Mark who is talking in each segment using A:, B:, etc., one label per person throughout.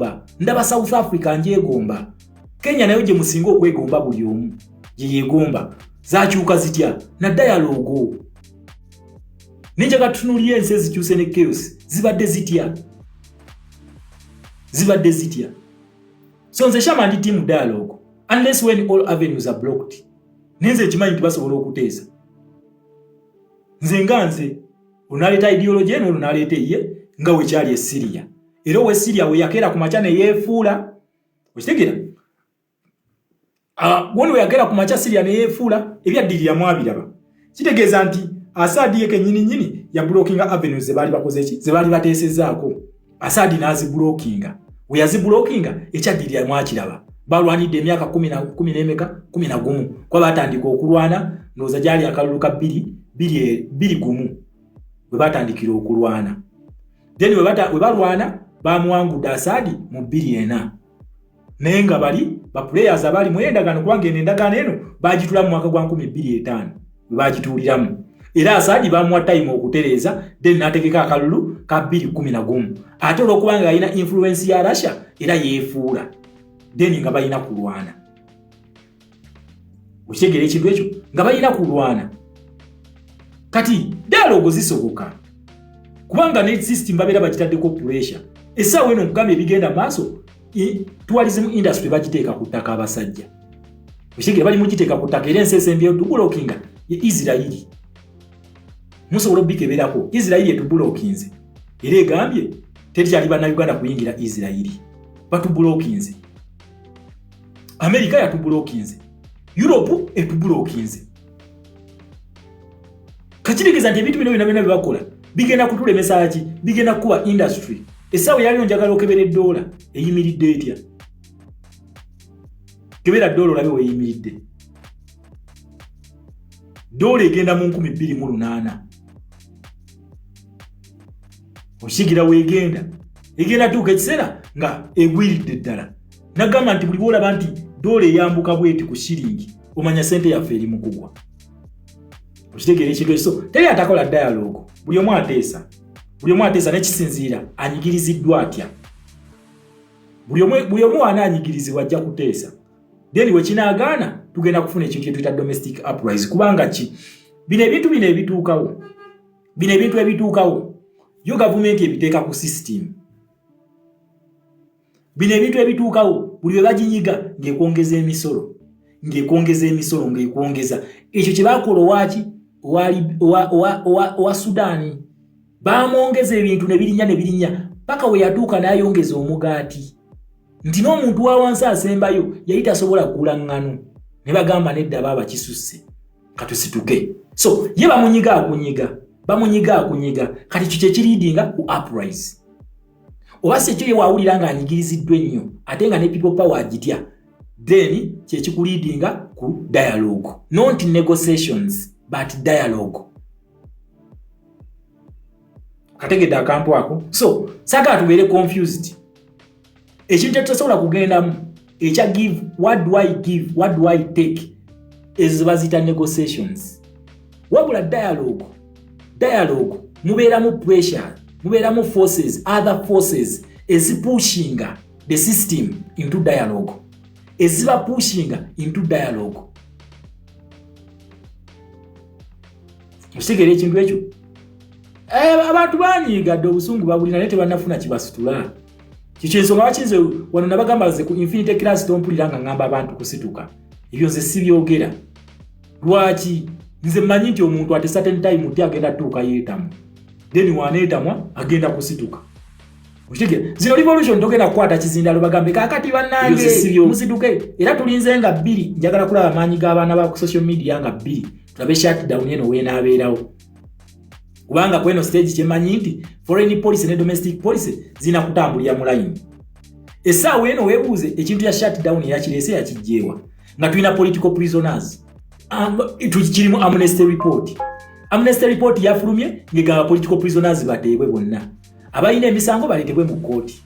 A: Ngyegomba. Ndaba South Africa, ngyegomba. Kenya nayo gye musinga okwegomba, buli omu gye yeegomba. Zakyuka zitya? Na dialogue. Nenjaga tutunuulira ensi ezikyuse ne chaos zibadde zitya, zibadde zitya? So nze Shama ndi team dialogue, unless when all avenues are blocked. Nenze ekimanyi nti basobola okuteesa. Nze nga nze, onaleeta ideology eno, olunaleeta eye, nga wekyali e Syria. Era owe Syria we yakeera ku makya ne yeefuula, okitegeera? Woni we yakeera ku makya Syria ne yeefuula, ebyaddirira mwabiraba. Kitegeeza nti Assad ye kennyini nnyini yablockinga avenues ze baali bakoze ki, ze baali bateesezaako. Assad n'aziblockinga. We yaziblockinga, ekyaddirira mwakiraba. Balwanidde emyaka kumi n'emeka? 11. Kuba batandika okulwana, ndowooza gyali akalulu ka 2021 we batandikira okulwana. Then we balwana, bamuwangudde Assad mu 24, naye nga bali baplayers abali mu endagaano, kubanga eno endagaano eno bagitula mu mwaka gwa 2005 we bagituuliramu. Era Assad bamuwa time okutereeza, then n'ategeka akalulu ka 2011. Ate olwokubanga alina influence ya Russia, era yeefuula, then nga balina kulwana. Okitegeera ekintu ekyo? Nga balina kulwana. Kati dialogue zisoboka, kubanga ne system babeera bagitaddeko pressure. Essaawa eno nkugambye ebigenda maaso, tourism industry bagiteeka ku ttaka abasajja. Okitegeera? Bali mugiteeka ku ttaka. Era ensi esembyeyo tublockinga ye Isirairi. Musobola obikeberako, Isirairi etublockinze era egambye teryali bannayuganda kuyingira Isirairi. Batublockinze. Amerika yatublockinze, Europe etublockinze. Kakitegeeza nti ebintu bino byonna byonna byebakola bigenda kutulemesa ki? Bigenda kukuba industry. Essaawa yaliyo njagala okebera eddoola eyimiridde etya. Kebera ddoola olabe weyimiridde. Ddoola egenda mu 2008. Okigira weegenda, egenda tuuka ekiseera nga egwiridde ddala. Nagamba nti buli bwolaba nti ddoola eyambuka bweti ku shiringi, omanya sente yaffe eri mu kugwa. Okitegeera ekintu ekyo? Teri atakola dialogue. Buli omu ateesa, buli omu ateesa, nekisinziira anyigiriziddwa atya. Buli omu wana anyigirizibwa ajja kuteesa. Then wekinaagaana, tugenda kufuna ekintu kyetuyita domestic uprise. Kubanga ki? Bino ebintu bino ebituukawo, bino ebintu ebituukawo, yo gavumenti ebiteeka ku system. Bino ebintu ebituukawo, buli lwe baginyiga ng'ekwongeza emisolo, ng'ekwongeza emisolo, ng'ekwongeza. Ekyo kye bakola owaki, owa Sudaani, bamwongeza ebintu ne birinnya ne birinnya, paka we yatuuka n'ayongeza omugaati, nti n'omuntu wa wansi asembayo yali tasobola kugula ŋŋano. Ne bagamba, nedda baaba, kisusse, katusituke. So ye bamunyiga, akunyiga, bamunyiga, akunyiga. Kati kyo kyekileadinga ku uprise. Oba si ekyo, ye waawulira ng'anyigiriziddwa ennyo, ate nga ne people power agitya, then kyekikuleadinga ku dialogue, not negotiations but dialogue. Kategedde akantu ako? So saagala tubeere confused. Ekintu kyetutasobola kugendamu ekya give, what do I give, what do I take, ezo baziyita negotiations. Wabula dialogue, dialogue mubeeramu pressure, mubeeramu forces, other forces ezipushinga the system into dialogue, eziba pushinga into dialogue. Okitegeera ekintu ekyo? Abantu banyiigadde, obusungu babulina, naye tebannafuna kibasitula. Kikyo ensonga bakinze wano. Nabagamba nze ku Infinity Class tompulira nga ngamba abantu kusituka. Ebyo nze sibyogera. Lwaki? Nze mmanyi nti omuntu at a certain time ti agenda tuuka yeetamwa, then waneetamwa agenda kusituka. Okitegeera? Zino revolution togenda kukwata kizindalo bagambe, kakati bannange musituke. Era tulinze nga 2, njagala kulaba amaanyi g'abaana ba social media nga 2, tulabe shutdown eno weenaabeerawo. Kubanga kweno stage kyemanyi nti foreign policy ne domestic policy zirina kutambulira mu line. Essaawa eno weebuuze ekintu ya shutdown yakireese yakijjeewa, nga tulina political prisoners? Kirimu Amnesty report. Amnesty report yafulumye ngegamba political prisoners bateebwe bonna, abalina emisango baleetebwe mu kkooti.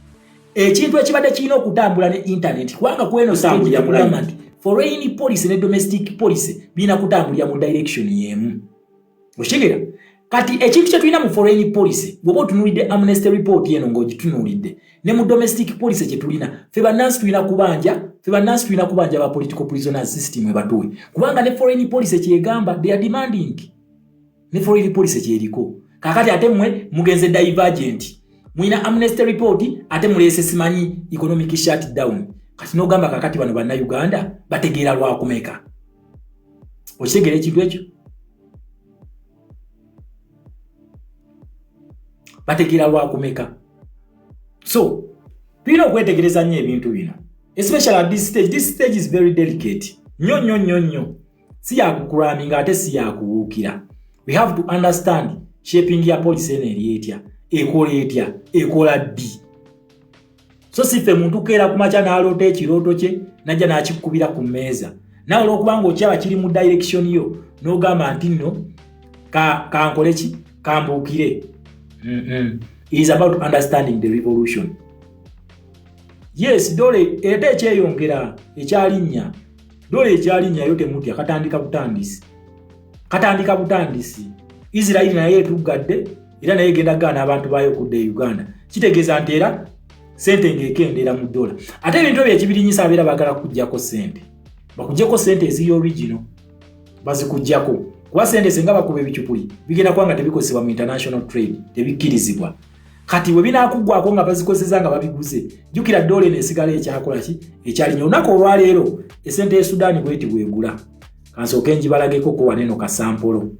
A: Ekintu ekibadde kirina okutambula ne internet, kubanga kweno stage yakugamba nti foreign policy ne domestic policy birina kutambulira mu direction y'emu. Okitegeera? Kati ekintu kye tulina mu foreign policy, bw'oba otunuulidde amnesty report eno ng'ogitunuulidde ne mu domestic policy kye tulina, ffe bannansi tulina kubanja, ffe bannansi tulina kubanja ba political prisoners system ebatuwe, kubanga ne foreign policy kyegamba, they are demanding, ne foreign policy kyeriko. Kakati ate mmwe mugenze divergent, mulina amnesty report ate muleese simanyi economic shutdown. Kati n'ogamba kakati bano bannayuganda bategeera lwakumeka? Okitegeera ekintu ekyo? Bategeera lwakumeka? So tulina okwetegereza nnyo ebintu bino, especially at this stage. This stage is very delicate nnyo nnyo nnyo nnyo. Si yakukulaminga ate si yakubuukira. We have to understand shaping ya policy eno eri etya, ekola etya, ekola ddi. So si ffe muntu keera ku makya n'aloota ekirooto kye najja n'akikubira ku mmeeza, nawe olwokubanga okyaba kiri mu direction yo n'ogamba nti nno kankole ki, kambuukire. It is about understanding the revolution. Yes, dole ate ekyeyongera ekyalinnya, dole ekyalinnya yo temutya, katandika butandisi, katandika butandisi. Israeli naye etuggadde era naye egenda gaana abantu baayo okudda e Uganda. Kitegeeza nti era sente ng'ekendera mu dola. Ate ebintu ebyo ekibirinyisa abeera baagala kukuggyako sente, bakuggyeko sente eziri original, bazikuggyako kuba sente singa bakuba ebicupuli bigenda kuba nga tebikozesebwa mu international trade, tebikkirizibwa. Kati bwe binaakuggwako nga bazikozesa nga babiguze, jjukira dola eno esigala ekyakola ki, ekyalinya. Olunaku olwaleero esente ye Sudaani bweti bwegula. Kansooke ngibalageko ko waneno kasampolo,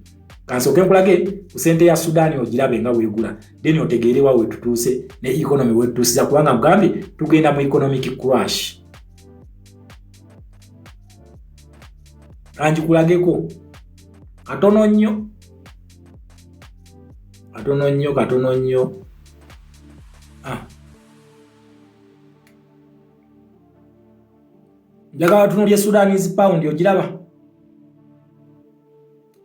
A: kansooke nkulage ku sente ya Sudaani ogirabe nga bwegula, then otegeere wa wetutuuse ne economy wetutuusiza, kubanga mugambye tugenda mu economic crash. Kangikulageko katono nnyo, katono nnyo, katono nnyo. Njagala tunulye Sudanese pound, ogiraba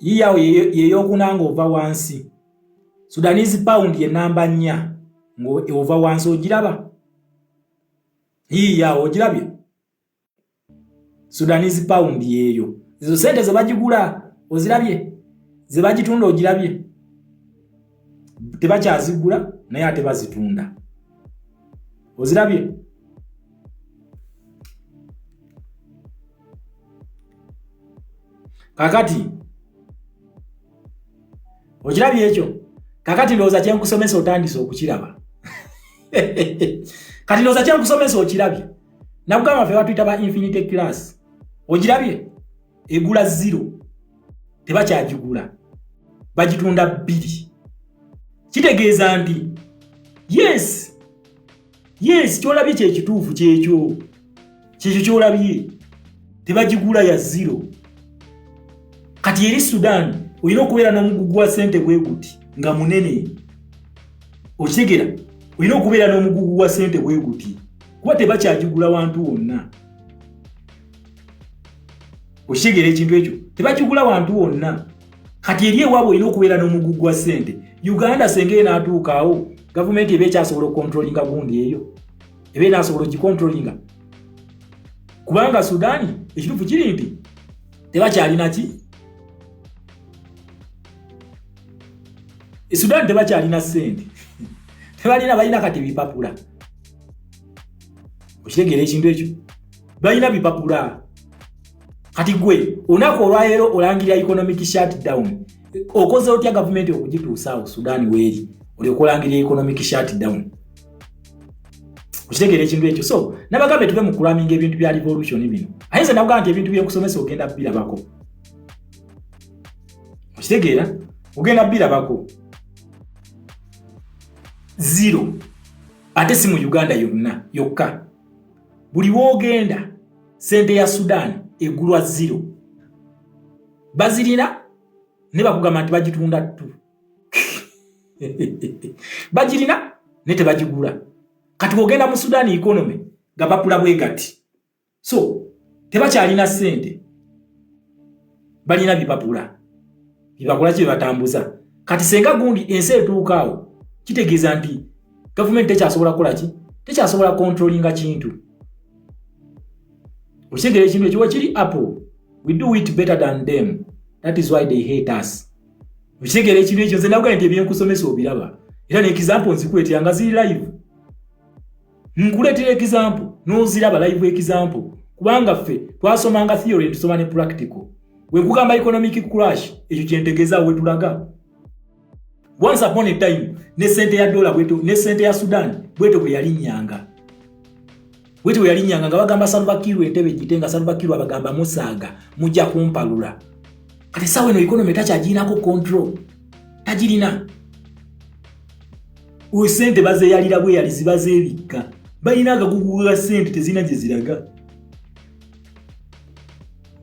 A: yiyawo yeyokuna ng'ova wansi. Sudanese pound ye namba 4 ng'ova wansi, ogiraba yiyawo, ogirabye Sudanese pound yeeyo. Ezo sente ze bagigula ozirabye, ze bagitunda ogirabye, tebakyazigula naye ate bazitunda, ozirabye. Kakati okirabye ekyo? Kakati ndowooza kyenkusomesa otandise okukiraba. Kati ndowooza kyenkusomesa okirabye. Nakugamba ffe batuyita ba infinity class. Ogirabye egula 0, tebakyagigula, bagitunda 2. Kitegeeza nti yes, yes, kyolabye kyekituufu, kyekyo kyekyo kyolabye, tebagigula ya 0. Kati eri Sudan olina okubeera n'omugugu wa sente bwe guti nga munene, okitegera? Olina okubeera n'omugugu wa sente bwe guti kuba tebakyagigula wantu wonna. Okitegera ekintu ekyo? Tebakigula wantu wonna. Kati eri ewaabwe olina okubeera n'omugugu wa sente. Uganda senga enaatuukaawo, gavumenti eba ekyasobola okukontrolinga gundi eyo, eba enaasobola ogikontrolinga, kubanga Sudaani ekituufu kiri nti tebakyalina ki, e Sudaani tebakyalina sente, tebalina, balina kati bipapula. Okitegeera ekintu ekyo? Balina bipapula. Kati gwe olunaku olwaleero olangirira economic shutdown, okoze otya gavumenti okugituusaawo Sudaani weeri olyoka olangirira economic shutdown? Okitegeera ekintu ekyo? So nabagambe tuve mu kulaminga ebintu bya revolution bino. Aye nze nakugamba nti ebintu byenkusomesa ogenda birabako, okitegeera? Ogenda birabako 0, ate si mu Uganda yonna yokka. Buli woogenda sente ya Sudan egulwa 0, bazirina ne bakugamba nti bagitunda 2, bagirina ne tebagigula. Kati bw'ogenda mu Sudan economy gapapula bwe gati, so tebakyalina sente, balina bipapula byebakola ki, byebatambuza. Kati senga gundi ensi etuuka awo, kitegeeza nti gavumenti tekyasobola kukola ki, tekyasobola kontrolinga kintu. Okitegeera ekintu ekyo? Wekiri apple, we do it better than them, that is why they hate us. Okitegeera ekintu ekyo? Nze nakugambye nti ebyenkusomesa obiraba, era ne example nzikuleetera nga ziri live. Nkuleetera example n'oziraba live example, kubanga ffe twasomanga theory, tusoma ne practical. Wekugamba economic crash, ekyo kyentegeeza wetulaga. Once upon a time ne sente ya dola bweto ne sente ya Sudan bweto bwe yalinnyanga, bwetyo bwe yalinnyanga nga bagamba Salva Kiir entebe gite, nga Salva Kiir abagamba musaaga mujja kumpalula. Kati essaawa eno economy takyagirinako control, tagirina. Sente bazeyalira bweyalizi, bazeebikka, balina agagugu ga sente tezirina gye ziraga.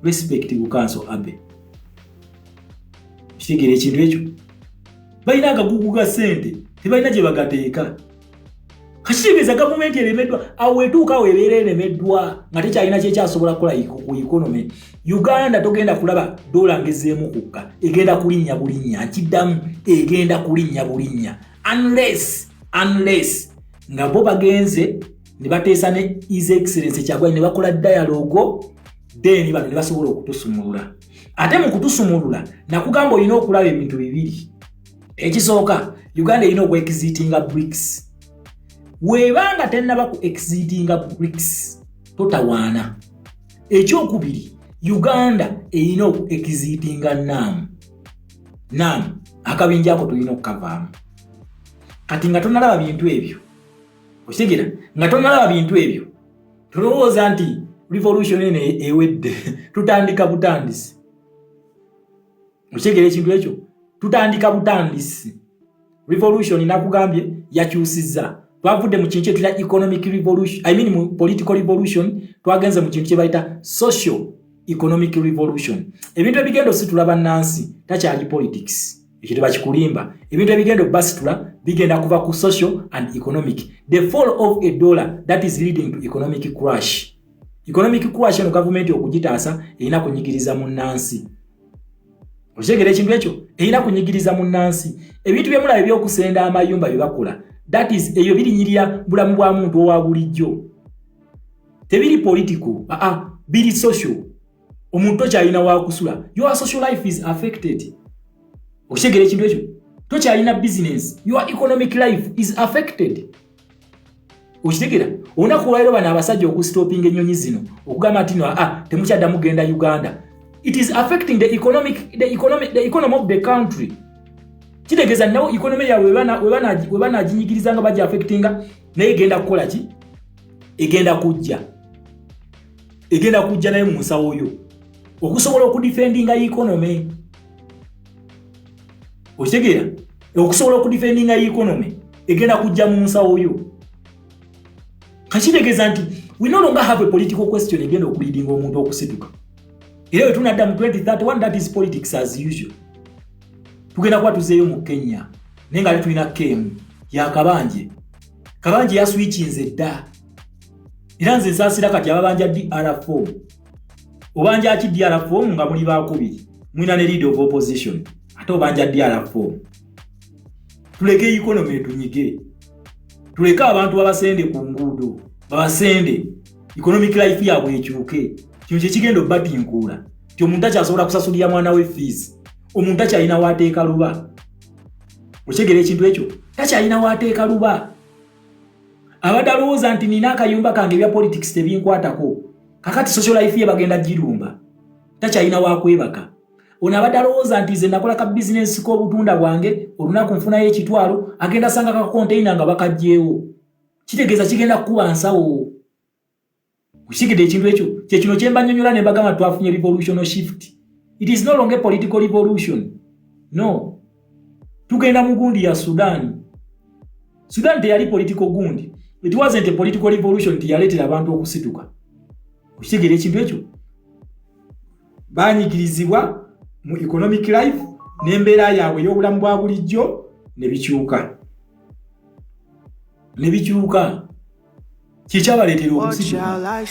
A: Respect bukanso abe kitegeera ekintu ekyo. Balina agagugu ga sente, tebalina gye bagateeka. Kakitegeeza gavumenti eremeddwa. Awo wetuuka awo ebeera eremeddwa nga tekyalina kyekyasobola kukola ku economy. Uganda togenda kulaba dola ngezeemu kukka, egenda kulinnya bulinnya. Nkiddamu, egenda kulinnya bulinnya unless nga bo bagenze ne bateesa ne His Excellence Kyagulanyi ne bakola dialogue, then bano ne basobola okutusumulula. Ate mu kutusumulula, nakugamba olina okulaba ebintu bibiri. Ekisooka, Uganda erina okwexitinga BRICS. Weebanga tennaba ku exitinga BRICS, totawaana. Ekyokubiri, Uganda erina oku exitinga NAM. NAM akabinja ako tulina okukavaamu. Kati nga tonalaba bintu ebyo, okitegera, nga tonalaba bintu ebyo, tolowooza nti revolution eno ewedde. Tutandika butandisi. Okitegera ekintu ekyo? Tutandika butandisi. Revolution nakugambye yakyusizza. Twavudde mu kintu kyetuyita economic revolution, I mean mu political revolution, twagenze mu kintu kye bayita social economic revolution. Ebintu ebigenda ositula bannansi takyali politics, ekyo tebakikulimba. Ebintu ebigenda okubasitula bigenda kuva ku social and economic. The fall of a dollar, that is leading to economic crash. Economic crash eno gavumenti okugitaasa erina kunyigiriza munnansi. Okitegera ekintu ekyo? Erina kunyigiriza munnansi. Ebintu byemulaba ebyokusenda amayumba bye bakola, that is, eyo birinyirira bulamu bwa muntu owa bulijjo, tebiri political. Aa, biri social. Omuntu tokyalina wakusula, your social life is affected. Okitegera ekintu ekyo? Tokyalina business, your economic life is affected. Okitegera? Olunaku olwaliro bano abasajja okustopinga ennyonyi zino, okugamba nti no, aa, temukyaddamu genda Uganda, it is affecting the economy of the country. Kitegeeza nawo economy yaabwe we banaginyigiriza nga bajja affectinga, naye egenda kukola ki? Egenda kujja, egenda kujja naye mu nsawo yo okusobola okudefendinga economy. Okitegeera? Okusobola okudefendinga economy egenda kujja mu nsawo yo. Kakitegeeza nti we no longer have a political question egenda okuleadinga omuntu okusituka. Era we tunadda mu 2031, that is politics as usual. Tugenda kuba tuzeeyo mu Kenya, naye nga ate tulina kemu yakabanje. Kabanje yaswikinze dda. Era nze nsaasira kati ababanja DR form. Obanja ki DR form nga muli bakubiri, mwina ne leader of opposition, ate obanja DR form? Tuleke economy etunyige, tuleke abantu babasende ku nguudo, babasende, economic life yaabwe ekyuke. Kino kyekigenda obbatinkuula ti omuntu akyasobola kusasulira mwana we fees, omuntu takyalina waateeka luba. Okyegera ekintu ekyo? Takyalina waateeka luba. Abadde alowooza nti nina akayumba kange, ebya politics tebinkwatako, kakati social life ye bagenda girumba, takyalina wakwebaka. Ono abadde alowooza nti nze nakola ka bizinensi k'obutunda bwange, olunaku nfunayo ekitwalo, agenda sanga kakonteina nga bakagjeewo. Kitegeeza kigenda kukuba nsawo. Okitegedde ekintu ekyo? Kyekino kyemba nnyonnyola ne mbagamba twafunye revolutional shift. It is no longer political revolution, no. Tugenda mu gundi ya Sudan. Sudan teyali political gundi, it wasn't a political revolution tiyaleetera abantu okusituka. Okitegeera ekintu ekyo? Banyigirizibwa mu economic life n'embeera yaabwe ey'obulamu bwa bulijjo ne bikyuka, ne bikyuka. Kikyabaleetera okusituka.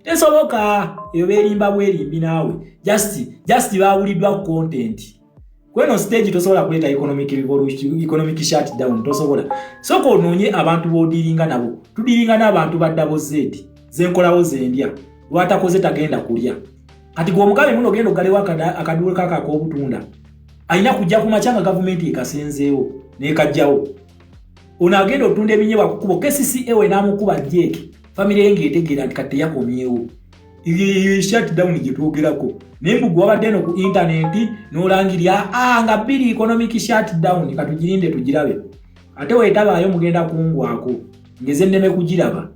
A: Tesoboka eyo, beerimba bwerimbi naawe. Just baawuliddwa content. Kweno stage tosobola kuleeta economic revolution, economic shutdown tosobola. Sooka onoonye abantu b'odiringa nabo. Tudiringa n'abantu ba double z, zenkolawo zendya, lwatakoze tagenda kulya. Kati gwe omugabe muno ogenda ogalewo akaduuka ako ak'obutunda, alina kujja ku makya nga gavumenti ekasenzeewo n'ekajjawo. Ono agenda otunda ebinyeebwa ku kkubo, KCCA we n'amukuba jeeki, famire ye ng'etegeera nti kati teyakomyewo. Shut down gye twogerako, naye mbu gwe wabadde eno ku intaneti n'olangirya nga bbiri economic shut down. Katugirinde tugirabe, ate weetabaayo mugenda kungwako ngeze nneme kugiraba.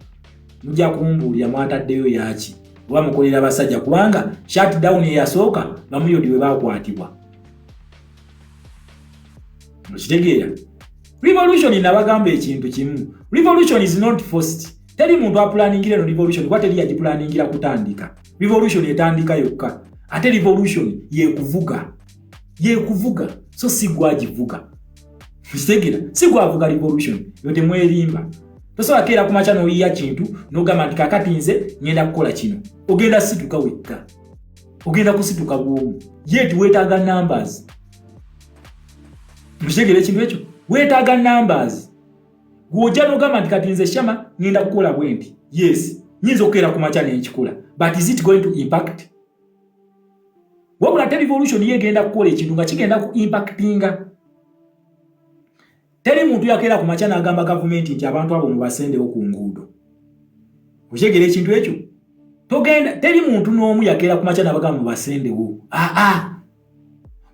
A: Mujja kumbuulira mwataddeyo yaki oba mukolera basajja, kubanga shut down eyasooka bamuyodi bwe bakwatibwa. Okitegeera? Revolution, nabagamba ekintu kimu, revolution is not forced. Teri muntu apulaningira eno revolution, kuba teri yagipulaningira kutandika. Revolution etandika yokka, ate revolution yekuvuga, yekuvuga, so si gwagivuga. Kitegeera? Si gwavuga revolution yo, temwerimba. Tosobola keera ku makya n'oyiya kintu n'ogamba nti kakati nze ngenda kukola kino. Ogenda situka wekka, ogenda kusituka bwomu, yet weetaaga numbers. Mukitegeera ekintu ekyo? Weetaaga numbers. Gw'ojja n'ogamba nti kati nze Shama ngenda kukola bwe nti. Yes, nyinza okukeera ku makya nenkikola, but is it going to impact? Wabula te revolution ye egenda kukola ekintu nga kigenda ku impactinga. Teri muntu yakeera ku makya n'agamba gavumenti nti abantu abo mubasendewo ku nguudo. Okitegeera ekintu ekyo? Togenda, teri muntu n'omu yakeera ku makya n'abagamba mubasendewo. Aa,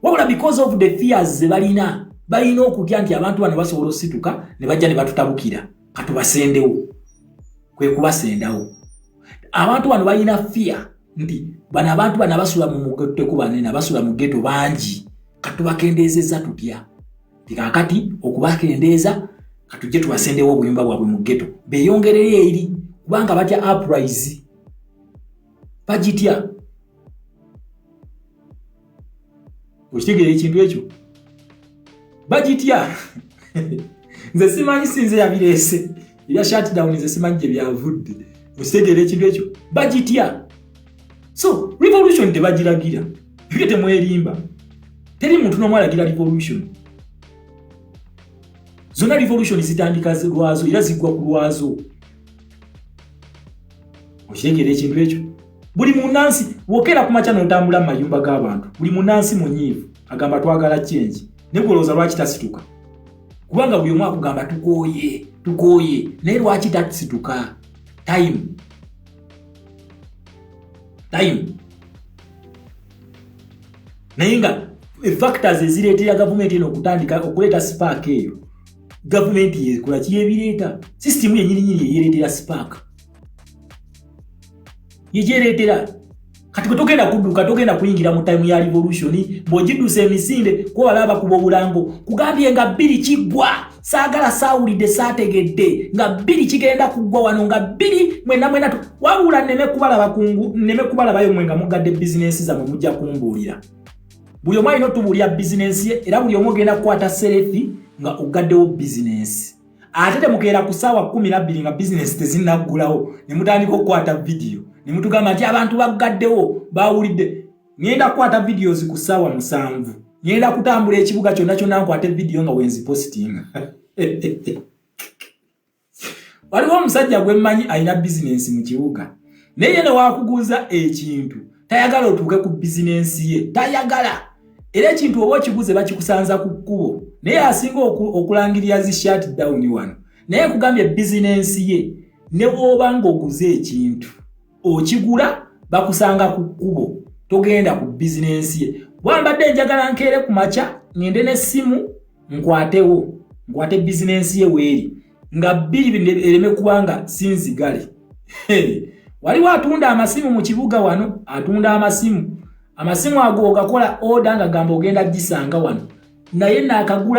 A: wabula because of the fears ze balina, balina okutya nti abantu bano basobola osituka ne bajja ne batutabukira, katubasendewo. Kwe kubasendawo. Abantu bano balina fear nti bano abantu bano abasula mu mugotteko banene, abasula mu ghetto bangi, katubakendeezezza tutya? Nti kaakati okubakendeeza, katujje tubasendewo obuyumba bwabwe mu ghetto, beeyongereyo eri, kubanga batya uprise, bagitya. Okitegeera ekintu ekyo? Bagitya. Nze simanyi, sinze yabireese ebya shutdown, nze simanyi gye byavudde. Okitegeera ekintu ekyo? Bagitya. So revolution tebagiragira, ebyo temwerimba. Teri muntu n'omu alagira revolution. Zonna revolution zitandika lwazo era ziggwa ku lwazo. Okitegeera ekintu ekyo? Buli munansi wokera ku makya n'otambula mu mayumba g'abantu, buli munansi munyiivu, agamba twagala change. Naye gwolowooza lwaki tasituka? Kubanga buli omu akugamba tukooye, tukooye, naye lwaki tasituka? Time, time. Naye nga factors ezireetera gavumenti eno okutandika okuleeta spark eyo, gavumenti yekola kiyebireeta, sisitimu yenyininyini yeyereetera spark, yegyereetera. Kati gwe togenda kudduka, togenda kuyingira mu time ya revolution bw'ogiddusa emisinde, kuba balaba bakuba obulango kugambye nga bbiri kiggwa. Saagala, saawulidde, saategedde nga bbiri kigenda kuggwa wano nga bbiri mwena mwena. Wabula nneme kubalaba kungu, nneme kubalabayo mwe nga mugadde bizinensi zammwe. Mujja kumbuulira. Buli omu alina otubuulira bizinensi ye, era buli omu ogenda kukwata selfie nga ogaddewo bizinensi. Ate temukeera ku ssaawa 12 nga bizinensi tezinnaggulawo ne mutandika okukwata vidiyo ne mutugamba nti abantu baggaddewo, bawulidde. Ŋŋenda kukwata videos ku ssaawa 7, ŋŋenda kutambula ekibuga kyonna kyonna nkwate vidiyo nga wenzipositinga. Waliwo omusajja gwe mmanyi alina bizinensi mu kibuga, naye ye ne wakuguza ekintu tayagala otuuke ku bizinensi ye, tayagala. Era ekintu oba okiguze bakikusanza ku kkubo, naye asinga okulangirira zi shut down wano. Naye kugambye bizinensi ye ne bw'oba ng'oguze ekintu okigula bakusanga ku kkubo, togenda ku bizinensi ye. Wambadde njagala nkeere ku makya ngende n'essimu nkwatewo, nkwate bizinensi ye weeri nga bbiri ereme kubanga sinzigale. Waliwo atunda amasimu mu kibuga wano, atunda amasimu. Amasimu ago ogakola order nga gamba ogenda gisanga wano, naye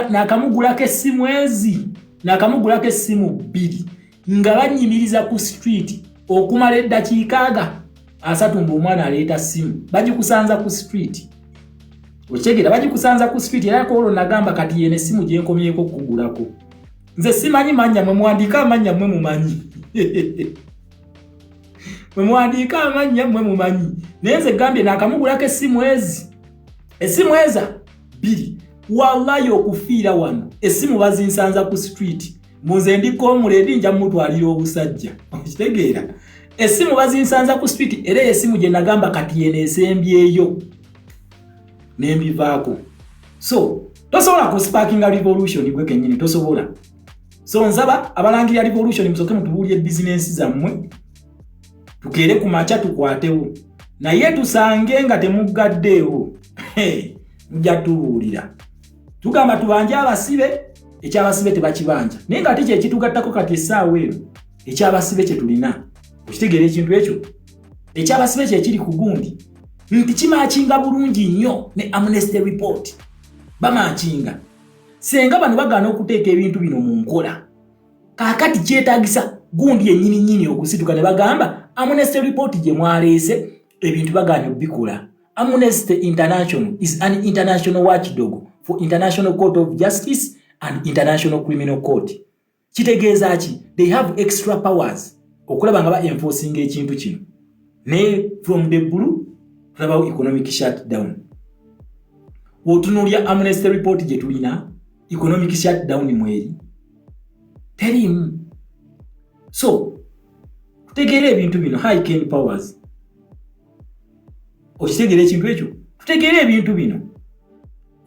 A: nakamugulako essimu ezi, nakamugulako essimu bbiri nga banyimiriza ku street okumala eddakiika aga 30 mbu omwana aleeta ssimu. Bagikusanza ku street, okitegeera? Bagikusanza ku street. Era koolwo nagamba kati yene essimu gyenkomyeko okukugulako. Nze simanyi mannya, mwe muwandiike amannya, mmwe mumanyi, mwe muwandiike amannya, mmwe mumanyi. Naye nze gambye nakamugulako essimu ezi, essimu eza bbiri. Wallayi okufiira wano essimu bazinsanza ku street. Munze ndi comrade, nja mutwalira obusajja. Okitegeera? Essimu bazinsanza ku street, era essimu gye nagamba kati yeno esembyeyo nembivaako. So tosobola kusparkinga revolution gwe kennyini, tosobola. So nsaba abalangirira revolution musooke mutubuulire bizinensi zammwe, tukeere ku makya tukwatewo, naye tusange nga temuggaddeewo, mujja tubuulira. Tugamba tubanje abasibe, ekyabasibe tebakibanja, naye nga ate kyekitugattako kati essaawa eno ekyabasibe kye tulina. Okitegeera ekintu ekyo? Ekyabasibe kyekiri ku gundi nti kimatchinga bulungi nnyo ne Amnesty report, bamatchinga. Senga bano bagaana okuteeka ebintu bino mu nkola, kaakati kyetaagisa gundi yennyini nnyini okusituka ne bagamba Amnesty report gye mwaleese ebintu bagaanye obikola. Amnesty International is an international watchdog for International Court of Justice and International Criminal Court. Kitegeeza ki? They have extra powers okulaba nga ba enforcing ekintu kino. Naye from the blue tulabawo economic shutdown. Otunuulya Amnesty report gye tulina, economic shutdown mweri teriimu. So tutegeere ebintu bino. High ken powers, okitegeera ekintu ekyo? Tutegeere ebintu bino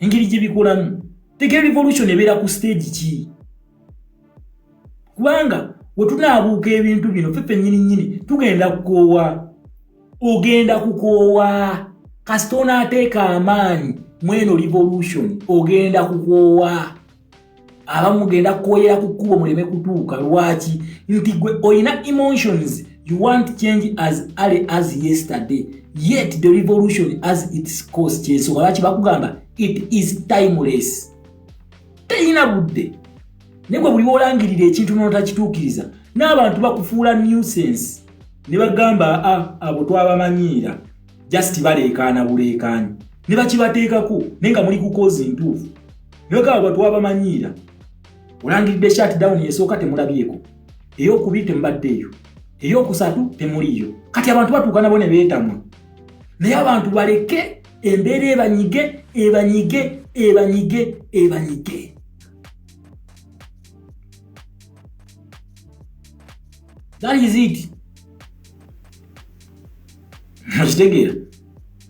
A: engeri gye bikolamu, tegeere revolution ebeera ku stage ki, kubanga we tunaabuuka ebintu bino ffe ffennyini nnyini tugenda kukoowa. Ogenda kukoowa kasita onaateeka amaanyi mweno revolution, ogenda kukoowa. Abamu mugenda kukooyera ku kkubo muleme kutuuka. Lwaki? Nti gwe olina emotions, you want change as early as yesterday, yet the revolution has its course. Kyensonga lwaki bakugamba it is timeless, teyina budde. Naye gwe buli wolangirira ekintu n'otakituukiriza, n'abantu bakufuula nuisance ne bagamba, "Ah, abo twabamanyiira, just baleekaana buleekaanyi," ne bakibateekako, naye nga muli ku cause ntuufu, ne bagamba twabamanyiira. Olangiridde shutdown esooka, temulabyeko, eyokubiri temubaddeeyo, eyokusatu temuliyo. Kati abantu batuuka nabo ne beetamwa. Naye abantu baleke embeera ebanyige, ebanyige, ebanyige, ebanyige. That is it. Okitegeera?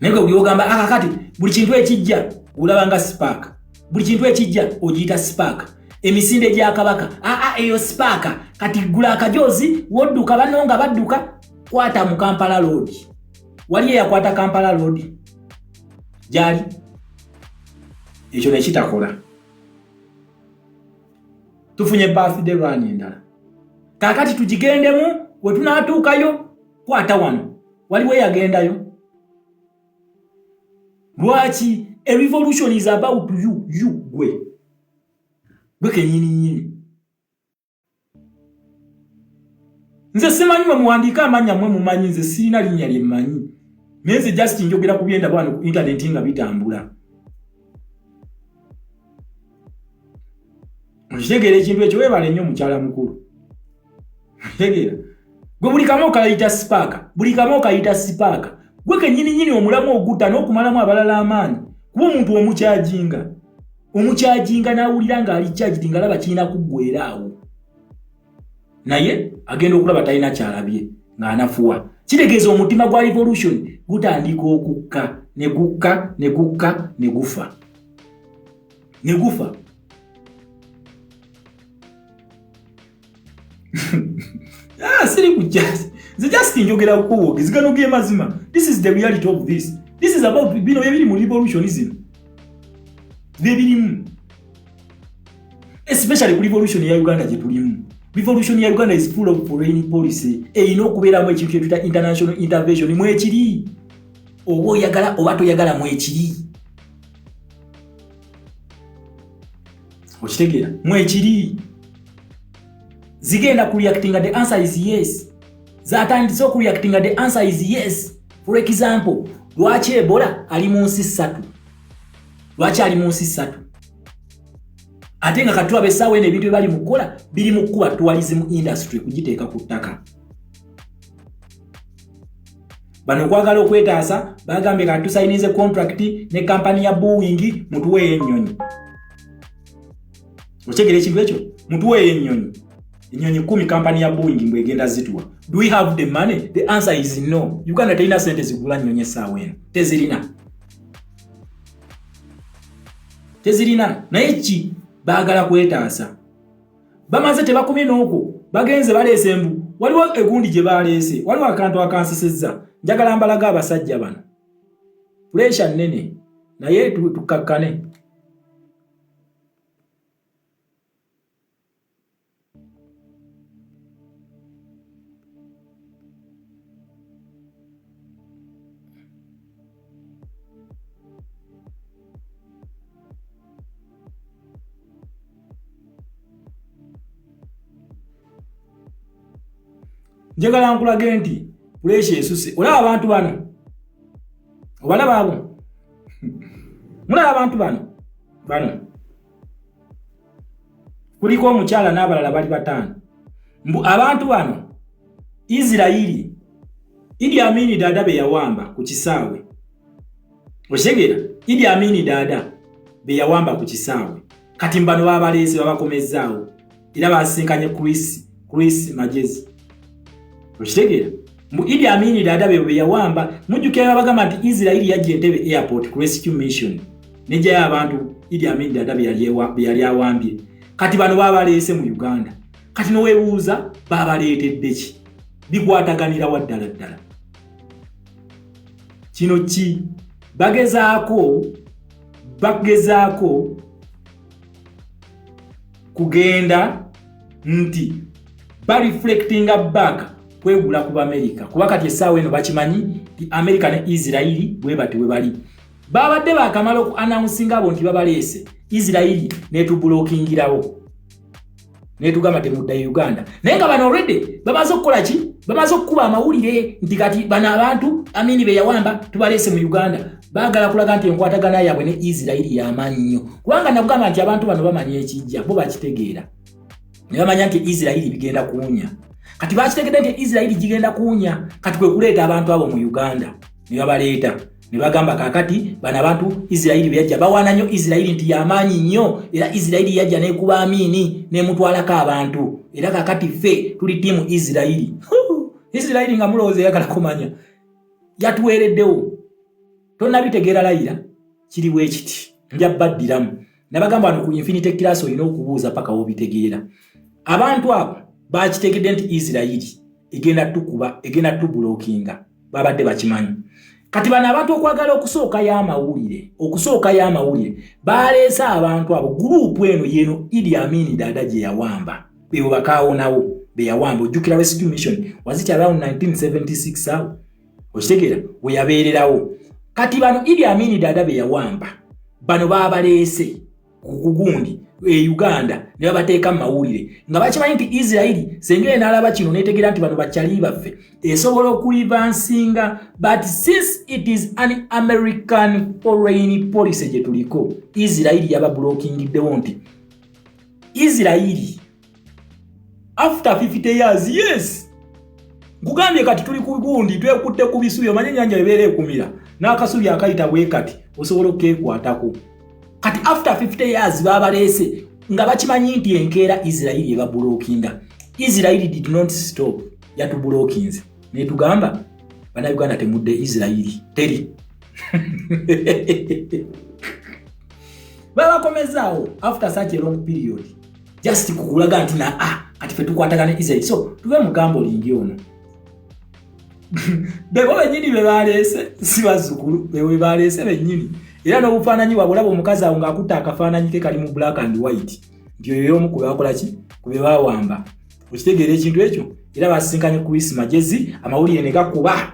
A: Naye gwe buli ogamba akakati buli kintu ekijja olaba nga spark, buli kintu ekijja ogiyita spark. Emisinde gya kabaka, aa, eyo spark. Kati gula akajozi wodduka, banno nga badduka. Kwata mu Kampala Road, wali eyakwata Kampala Road gyali, ekyo nekitakola. Tufunye birthday run endala, kakati tugigendemu. We tunaatuukayo, kwata wano, waliwo eyagendayo. Lwaki? A revolution is about you, you, gwe, gwe kenyini nyini. Nze simanyi mwe muwandiike amannya mwe mumanyi, nze sirina linnya lye mmanyi, naye nze just njogera ku byendaba wano ku intaneti nga bitambula. Okitegeera ekintu ekyo? Weebale nnyo mukyala mukulu. Okitegeera? Gwe buli kamu okayita spark, buli kamu okayita spark. Gwe kennyini nnyini omulamu ogutta n'okumalamu abalala amaanyi, kuba omuntu omucharginga, omucharginga n'awulira ng'ali charged, ng'alaba kirina kuggwera awo, naye agenda okulaba talina kyalabye ng'anafuwa. Kitegeeza omutima gwa revolution gutandika okukka, ne gukka, ne gukka, ne gufa, ne gufa. Ah, siri kujja nze just njogera kuwogezi, gano ge mazima. This is the reality of this. This is about bino byebiri mu revolution zino, byebirimu, especially ku revolution ya Uganda gye tulimu. Revolution ya Uganda is full of foreign policy, erina okubeeramu ekintu kyetuyita international intervention. Mwekiri, oba oyagala oba toyagala, mwekiri. Okitegeera? Mwekiri. Zigenda kureactinga, the answer is yes. Zatandise okureactinga, the answer is yes. For example, lwaki Ebola ali mu nsi ssatu? Lwaki ali mu nsi ssatu, ate nga katulaba essaawa eno ebintu byebali mu kukola biri mu kukuba tourism industry kugiteeka ku ttaka? Bano okwagala okwetaasa bagambye kati tusayinize contract ne kampani ya Boeing, mutuweeyo ennyonyi. Okitegera ekintu ekyo? Mutuweeyo ennyonyi, ennyonyi 10, kampani ya Boeing mbwe egenda zituwa. Do we have the money? The answer is no. Uganda terina sente zigula nnyonyi essaawa eno, tezirina, tezirina. Naye ki baagala kwetaasa, bamaze tebakomye n'okwo, bagenze baleese embu. Waliwo egundi gye baleese, waliwo akantu akansesezza, njagala mbalaga abasajja bano. Puresha nnene, naye tukakkane. Njagala nkulage nti puresha esuse. Olaba abantu bano, obalaba abo, mulaba abantu bano, bano kuliko omukyala n'abalala bali bataano. Mbu abantu bano Isirayiri Idi Amini Dada be yawamba ku kisaawe, okitegeera? Idi Amini Dada be yawamba ku kisaawe, kati mbano babaleese babakomezzaawo, era basisinkanye Chris Magezi, okitegeera? Mbu Idi Amini Dada be yawamba. Mujjukira babagamba nti Isirayiri yajja Entebbe airport ku rescue mission nejjayo abantu Idi Amini Dada be yali awambye. Kati bano babaleese mu Uganda. Kati noweebuuza babaleetedde ki? Bikwataganira wa ddala ddala? Kino ki bagezaako kugenda nti bareflectinga back kwegula ku Bamerika, kuba kati essaawa eno bakimanyi nti Amerika ne Isirayiri bwe bati bwe bali. Babadde bakamala oku announcinga abo nti babaleese, Isirayiri netublokingirawo netugamba temuddayo Uganda. Naye nga bano already bamaze okukola ki? Bamaze okukuba amawulire nti kati bano abantu Amini be yawamba tubaleese mu Uganda. Baagala kulaga nti enkwatagana yaabwe ne Isirayiri y'amaanyi nnyo, kubanga nakugamba nti abantu bano bamanya ekijja, bo bakitegeera ne bamanya nti Isirayiri bigenda kuwunya. Kati bakitegedde nti Isirayiri gigenda kuwunya, kati kwe kuleeta abantu abo mu Uganda. Ne babaleeta ne bagamba kaakati bano abantu Isirayiri bwe yajja bawaana nnyo Isirayiri nti y'amaanyi nnyo, era Isirayiri yajja n'ekuba Amiini n'emutwalako abantu, era kaakati ffe tuli ttiimu Isirayiri. Isirayiri nga mulowooza eyagala kumanya yatuweereddewo, tonnabitegeera. Layira kiri bwe kiti, nja baddiramu. Nabagamba wano ku Infinity Class olina okubuuza paka w'obitegeera. Abantu abo bakitegedde nti Isirayiri egenda tukuba, egenda tubulokinga, babadde bakimanyi. Kati bano abantu okwagala okusookayo amawulire, okusookayo amawulire, baleese abantu abo, gurupu eno yeno Idi Amini Dada gye yawamba, bebo bakaawonawo be yawamba. Ojjukira rescue mission was it around 1976 awo, okitegeera, we yabeererawo. Kati bano Idi Amini Dada be yawamba, bano babaleese ku gundi e Uganda ne babateeka mu mawulire nga bakimanyi nti Isirayiri senga enaalaba kino netegeera nti bano bakyali baffe, esobola okulivansinga. But since it is an American foreign policy gye tuliko, Isirayiri yaba blokingiddewo nti Isirayiri after 50 years, yes, nkugambye kati tuli ku gundi, twekutte ku bisubi. Omanye ennyanja ebeera ekumira n'akasubi akayita bwe kati osobola okukeekwatako. Kati after 50 years babaleese nga bakimanyi nti enkeera Isirayiri ebabulokinga. Isirayiri did not stop, yatubulokinze netugamba bannayuganda temudde, Isirayiri teri. Babakomezaawo after such a long period just kukulaga nti na ah, kati fe tukwatagana Israel. So tuve mu gambling ono, bebo bennyini be baleese, si bazzukulu bebwe baleese bennyini. Era n'obufaananyi bwabwe, olaba omukazi awo ng'akutta akafaananyi ke kali mu black and white, nti oyo y'omu ku bakola ki, ku be bawamba, okitegeera ekintu ekyo? Era basisinkanye Chris Magezi, amawulire ne gakuba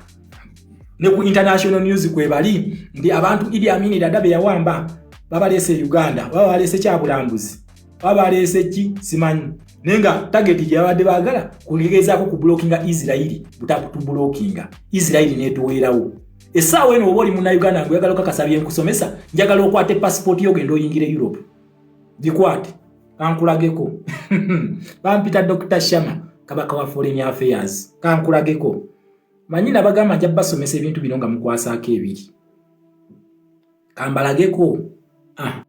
A: ne ku international news kwe bali nti abantu Idi Amin Dada be yawamba babaleese e Uganda. Baba baleese kyabulambuzi, baba baleese ki simanyi, naye nga target gye babadde baagala kugezaako ku blockinga Isirayiri butakutublockinga, Isirayiri netuweerawo. Essaawa eno oba oli munnayuganda nga oyagala okakasa byenkusomesa, njagala okwate pasipooti yo ogenda oyingire Europe, gikwate kankulageko. Bampita Dr Shama, kabaka wa foreign affairs. Kankulageko, manyi nabagamba nja basomesa ebintu bino nga mukwasaako ebiri, kambalageko. Ah.